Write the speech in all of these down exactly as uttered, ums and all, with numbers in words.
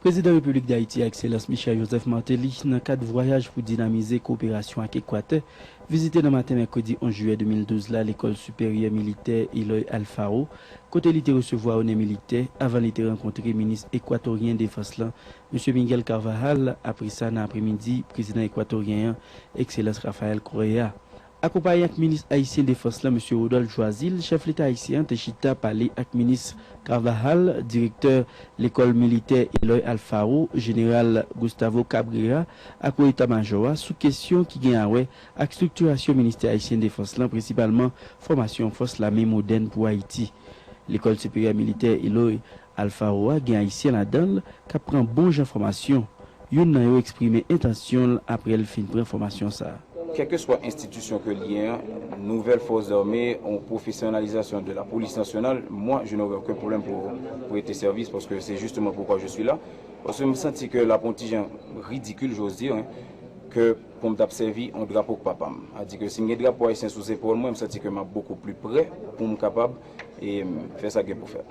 Prezidan Repiblik Dayiti a, Ekselans Michel Joseph Martelly, nan kad vwayaj pou dinamize kowoperasyon ak Ekwatè, vizite nan maten mèkredi onz jiyè de mil douz la Lekòl Siperyè Militè Eloy Alfaro, kote li te resevwa onè militè avan li te rankontre minis ekwatoryen defans lan, mesye Miguel Carvajal. Apre sa, nan apremidi, prezidan ekwatoryen an, Ekselans Rafael Correa, akonpaye ak minis ayisyen defans lan, mesye Rodolphe Joazil, chèf leta ayisyen an te chita pale ak minis Carvajal, direktè lekòl militè Eloy Alfaro, jeneral Gustavo Cabrera ak wo eta majò a sou kesyon ki gen a wè ak estriktirasyon ministè ayisyen defans lan, prensipalman fòmasyon fòs lame modèn pou Ayiti. Lekòl siperyè militè Eloy Alfaro a gen ayisyen ladan l k ap pran bon jan fòmasyon. Youn nan yo eksprime entansyon l apre l fin pran fòmasyon sa a. Quelle que soit institution que l ye, nouvelle force d'armée, ou professionnalisation de la police nationale, moi, je n'aurai aucun problème pour prêter service parce que c'est justement pourquoi je suis là. Parce que je me sens que la politique est ridicule, j'ose dire, hein, que pour me taper servi un drapeau que papa. C'est-à-dire que si j'ai un drapeau haïtien sous épaule, moi, je me sens que je suis beaucoup plus prêt pour me capable et faire ça que pour faire.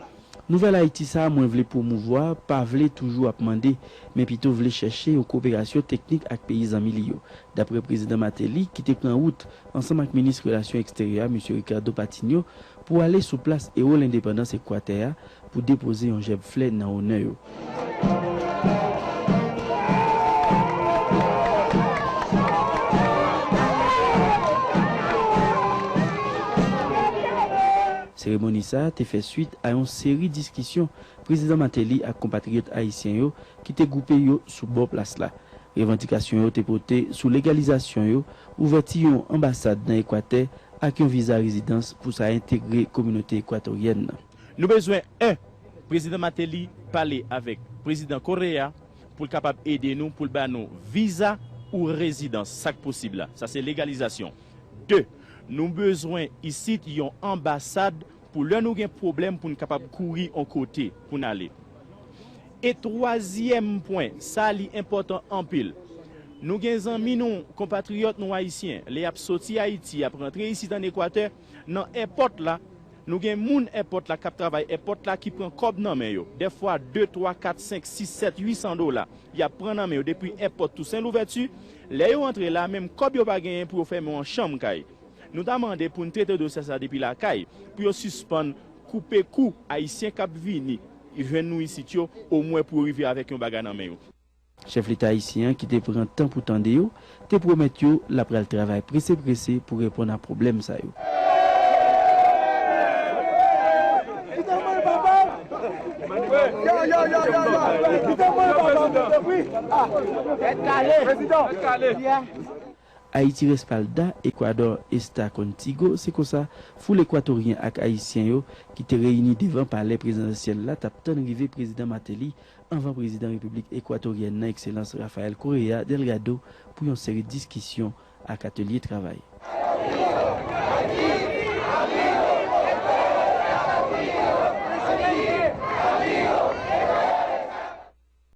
Nouvèl Ayiti sa a mwen vle pwomouvwa, pa vle toujou ap mande, men pito vle chèche yon koperasyon teknik ak peyi zanmi li yo. Daprè Prezidan Martelly, ki te pran wout ansanm ak minis relasyon eksteryè a, mesye Ricardo Patiño, pou ale sou plas ewo lendepandans Ekwatè a pou depoze yon jèb flè nan onè yo. Seremoni sa a te fè swit a yon seri diskisyon Prezidan Martelly ak konpatriyòt ayisyen yo ki te gwoupe yo sou bò plas la. Revandikasyon yo te pote sou legalizasyon yo, ouvèti yon anbasad nan Ekwatè ak yon viza rezidans pou sa entegre kominote ekwatoryèn nan. Nou bezwen, en, Prezidan Martelly pale avèk Prezidan Correa pou l kapab ede nou, pou l ba nou viza ou rezidans, sa k posib la. Sa se legalizasyon. De, nou bezwen isit yon anbasad pou lè nou gen pwoblèm pou n kapab kouri yon kote pou n ale. E twazyèm pwen, sa li enpòtan anpil. Nou gen zanmi nou, konpatriyòt nou ayisyen, lè y ap soti Ayiti, y ap rantre isit ann Ekwatè, nan èpòt la, nou gen moun èpòt la k ap travay èpòt la ki pran kòb nan men yo. Dèfwa de, twa, kat, senk, sis, sèt, uit san dola y ap pran nan men yo depi èpòt Tousen Louvèti. Lè yo antre la, menm kòb yo pa genyen pou yo fèmen yon chanm kay. Nou ta mande pou n trete dosye sa depi lakay, pou yo sispann koupe kou Ayisyen k ap vini jwenn nou isit yo, omwen pou yo rive avèk yon bagay nan men yo. Chèf leta ayisyen an, ki te pran tan pou tande yo, te pwomèt yo l ap pral travay prese prese pou reponn a pwoblèm sa yo. Ayiti Respalda Ecuador Está Contigo, se konsa foul ekwatoryen ak ayisyen yo ki te reyini devan palè prezidansyèl la t ap tann rive Prezidan Martelly anvan Prezidan Repiblik Ekwatoryèn nan, Ekselans Rafael Correa Delgado, pou yon seri diskisyon ak atelye travay.